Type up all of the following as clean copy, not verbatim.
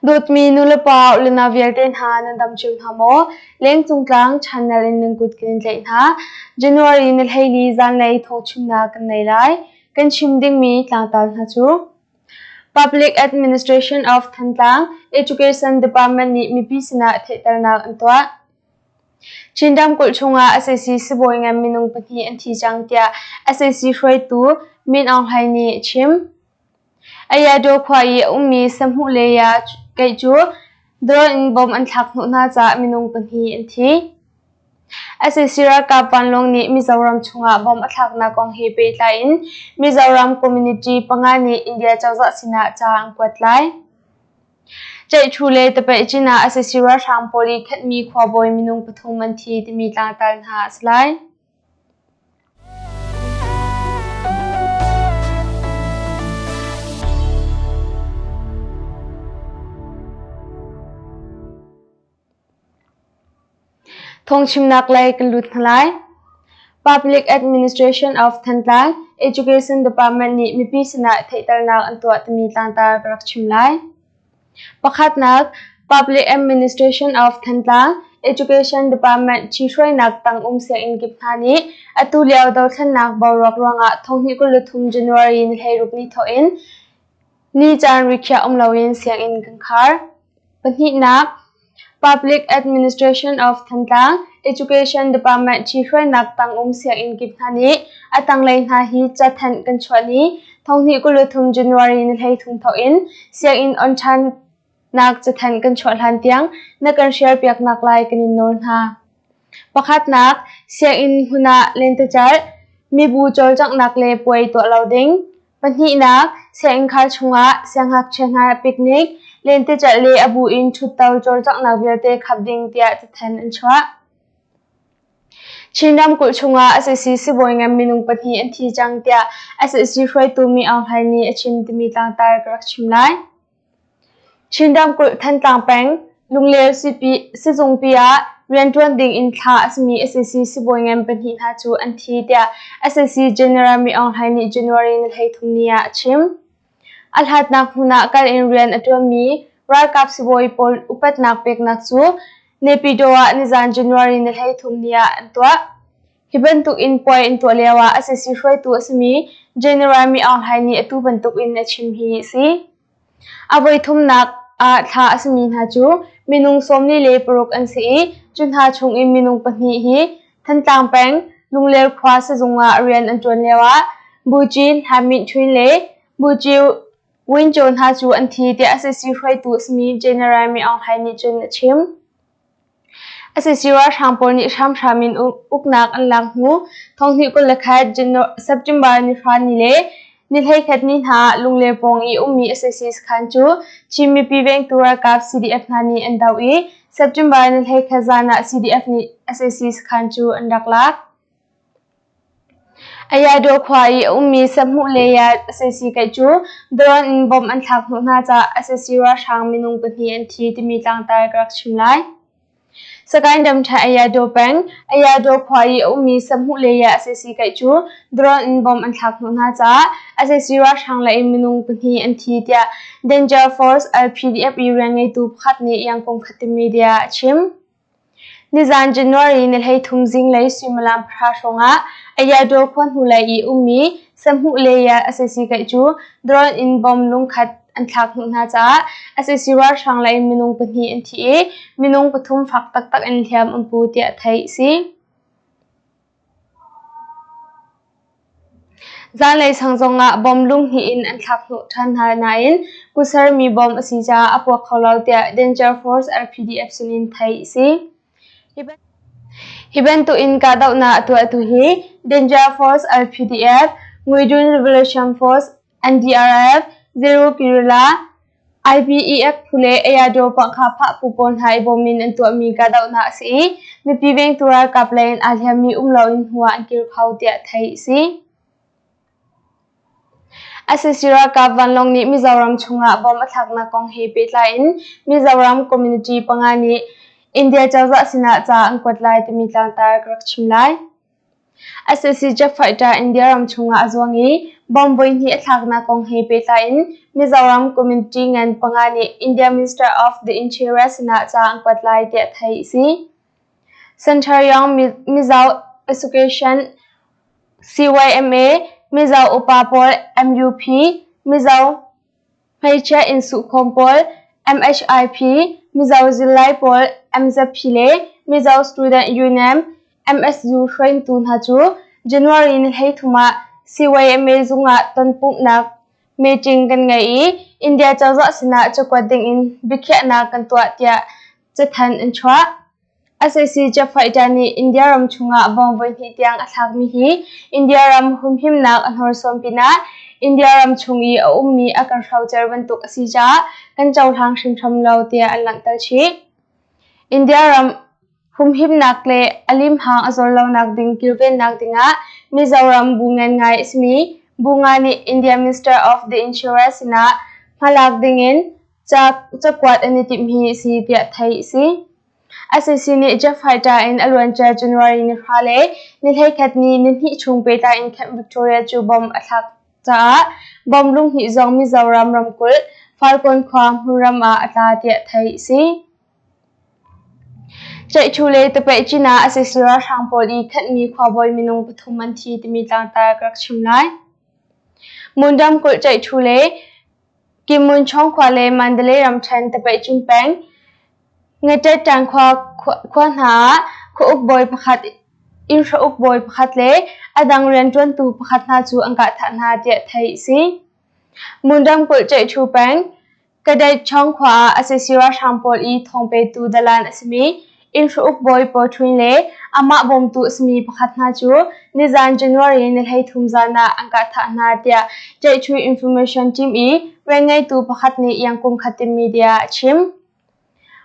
Dawtmi nulepa ulenau vialte hna nan dam cio hna maw? Lengcung tlang channel in nan kut kan in tlaih hna. January ni 14 zanlei thawngchimnak kan nei lai. Kan chim dingmi tlangtal hna cu Public Administration of Thantlang Education Department nih mipi sinah theihternak an tuah. Chin ramkulh chungah sac sibawi ngan minung pahnih an thi cang tiah sac hruaitu Min Aung Hlaing nih a chim. Ayadaw khua i a ummi sahmuh le ya keih cu drone in bomb an thlak hnawh hna caah minung pahnih an thi. Sac ralkap vanlawng nih Mizoram chungah bomb a thlaknak kong he pehtlai in Mizoram community panga nih India cozah sinah ca an kuat lai. Ceihṭhu le tapaih ah sac ralhrang pawl i khenhmi khuabawi minung pathum an thi timi tlangtal hna a si lai. Phungchimnak lei kan lut hna lai. Public Administration of Thantlang Education Department nih mipi sinah theihternak an tuah timi tlangtar ka rak chim lai. Pakhatnak, Public Administration of Thantlang Education Department ṭhihruainak tang um sianginn kip hna nih atu lio dothlennak boruak ruangah 2023 January ni 16 ni thawk in ni caan rikhiah um loin sianginn kan khar. Pahnihnak, Public Administration of Thantlang Education Department ṭhihruainak tang um sianginn kip hna nih a tanglei hna hi cathanh kan chuah ni 2023 January ni 13 thawk in sianginn on ṭhannak cathanh kan chuah hlan tiang na kan share-piaknak lai kan in nawl hna. Pakhatnak, sianginn hmun ah lentecelh, mibu cawlcanghnak le puai tuah lo ding. Pahnihnak, sianginn chungah siangngakchia hna picnic, lentecelh le a bu in ṭhutto cawlcanghnak vialte khap ding tiah cathanh an chuah. Chin ramkulh chungah sac sibawi ngan minung pahnih an thi cang tiah sac hruaitu Mi Aung Hlaing nih a chim timi tlangtar ka rak chim lai. Chin ramkulh Thantlang peng Lungler sizungpi ah rianṭuan ding in thlah a simi sac sibawi ngan pahnih hna cu an thi tiah sac General Mi Aung Hlaing nih January ni 13 ni ah a chim. A hlatnak hmun ah kal in rian a ṭuanmi ralkap sibawi pawl upatnak peknak cu Naypyidaw ah nizan January ni 13 ni ah an tuah. Hi bantuk in puai an tuah lio ah sac hruaitu a simi General Mi Aung Hlaing nih atu bantuk in a chim hi a si. A voithumnak ah thlah a simi hna cu minung 46 an si i cu hna chung in minung pahnih hi Thantlang peng Lungler khua sizung ah rian an ṭuan lio ah Buci Hlamit Ṭwin le Buci Win Kyaw hna cu an thi tiah sac hruaitu a simi General Mi Aung Hlaing nih cun a chim. Sac ralhrang pawl nih hramhram in uknak an lak hnu 2021 September ni hra ni le ni 11 ni hna ah Lungler pawng i ummi sac sakhan cu Chin mipi vengtu ralkap CDF hna nih an doh i September ni 11 zan ah CDF nih sac sakhan cu an rak lak. Ayadaw khua i a ummi sahmuh le sac kaih cu drone in bomb an thlak hnawh hna caah sac ralhrang minung pahnih an thi timi tlangtar ka rak chim lai. Sagaing ramṭhen Ayadaw peng, Ayadaw khua i a ummi sahmuh le sac kaih cu drone in bomb an thlak hnawh hna caah sac ralhrang lei in minung pahnih an thi tiah Danger Force LPDF i rianngeitu pakhat nih Yangon Khuati media a chim. Nizan January ni 13 zinglei suimilam pahra hrawngah Ayadaw khua hnulei i ummi sahmuh le sac kaih cu drone in bomb lungkhat an thlak hnawh hna caah sac ralhrang lei minung pahnih an thi i minung pathum fak taktak in hliam an pu tiah theih a si. Zanlei sang zongah bomb lunghnih in an thlak hnawh ṭhan hna nain kutsermi bomb a si caah a puak kho lo tiah Danger Force LPDF sinin theih a si. Hi bantuk in kahdohnak a tuahtu hi Danger Force LPDF, Nguidun Revolution Force NDRF, Zero Guerrilla, IBEF phu le Ayadaw Pahkha phu pawl hna i bawm in an tuahmi kahdohnak a si i mipi vengtu ralkap lei in aa hliammi um loin hnu ah an kir kho tiah theih a si. Sac ralkap vanlawng nih Mizoram chungah bomb a thlaknak kong he pehtlai in Mizoram community panga nih India cozah sinah ca an kuat lai timi tlangtar ka rak chim lai. Sac jet fighter India ram chungah a zuang i bomb voihnih a thlaknak kong he pehtlai in Mizoram community ngan panga nih India Minister of the Interior sinah ca an kuat lai tiah theih a si. Central Young Mizo Association CYMA, Mizo upa pawl MUP, Mizo Hmeichia inn suhkhawm pawl, MHIP, Mizo zirlai pawl MZP le Mizo Student Union MSU hruaitu hna cu January ni 13 ah CYMA zung ah tonpumhnak meeting kan ngei i India cozah sinah cakuat dingin biakhiahnak kan tuah tiah cathanh an chuah. Sac jet fighter nih India ram chungah bawng voihnih tiang a thlakmi hi India ram humhimnak a hnorsuan pinah India ram chung i a ummi a kan hrocer bantuk a si caah kan cohlang hrimhrim lo tiah an langhter chih. India ram humhimnak le a limhang a zor lonak ding kilvennak dingah Mizoram bu ngan ngai a simi bu nga nih India Minister of the Interior sinah hmalak dingin cakuat an i timh hi a si tiah theih a si. Sac nih jet fighter in a luancia January ni 9 le ni 11 ni nihnih chung pehtlai in Camp Victoria cu bomb a thlak caah bomb lunghnih zong Mizoram ramkulh Falkawn khua hmunram ah a tla tiah theih a si. Ceihṭhu le Tapeih ah sac ralhrang pawl i khenhmi khuabawi minung pathum an thi timi tlangtar ka rak chim lai. Mon ramkulh Ceihṭhu le Kimmunchawng khua le Mandalay ramṭhen Tapeihcin peng Ngeṭetṭan khua hna ah khuauk bawi pakhat, innhrauk bawi pakhat le a dang rianṭuantu pakhat hna cu an kahthah hna tiah theih a si. Mon ramkulh Ceihṭhu peng Kadetchawng khua ah sac ralhrang pawl i thawngpetu dalan a simi innhruuk bawi Paw Htun le amah bawmtu a simi pakhat hna cu nizan January ni 13 zan ah an kahthah hna tiah Ṭaihṭhu Information Team i rianngeitu pakhat nih Iangkum Khatin Media a chim.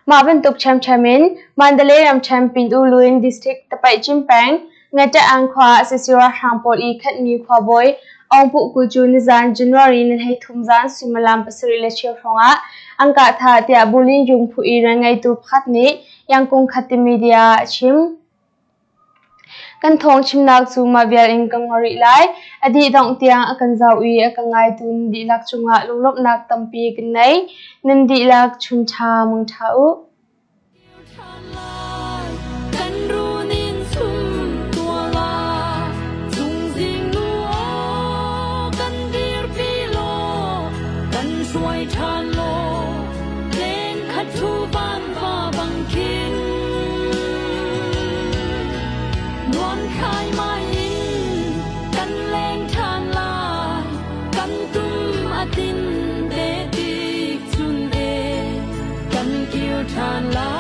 Mah bantuk ṭhiamṭhiam in Mandalay ramṭhen Pin-U Lwin District Tapaihcin peng Ngeṭah-ang khua ah sac ralhrang pawl i khenhmi khuabawi Aung Puh Ku cu nizan January ni 13 zan suimilam 7:15 hrawngah an kahthah tiah Bulin Yungphu i rianngeitu pakhat nih Yangkung Khatin Media ah a chim. Kan thawng chimnak cu mah vial in ka ngol rih lai. A dih dongh tiang a kan zoh i a ka ngaitu nan dihlak cungah lunglawmhnak tampi kan nei. Nan dihlak chun ṭha mang ṭha u. Kan runin sum tuala cungzing nu aw kan dirpi law kan hruai ṭhan law len khat thu van va bang khin nuam khai mai in kan leng ṭhan lai kan tum a tin te tik chun e kan kir ṭhan lai.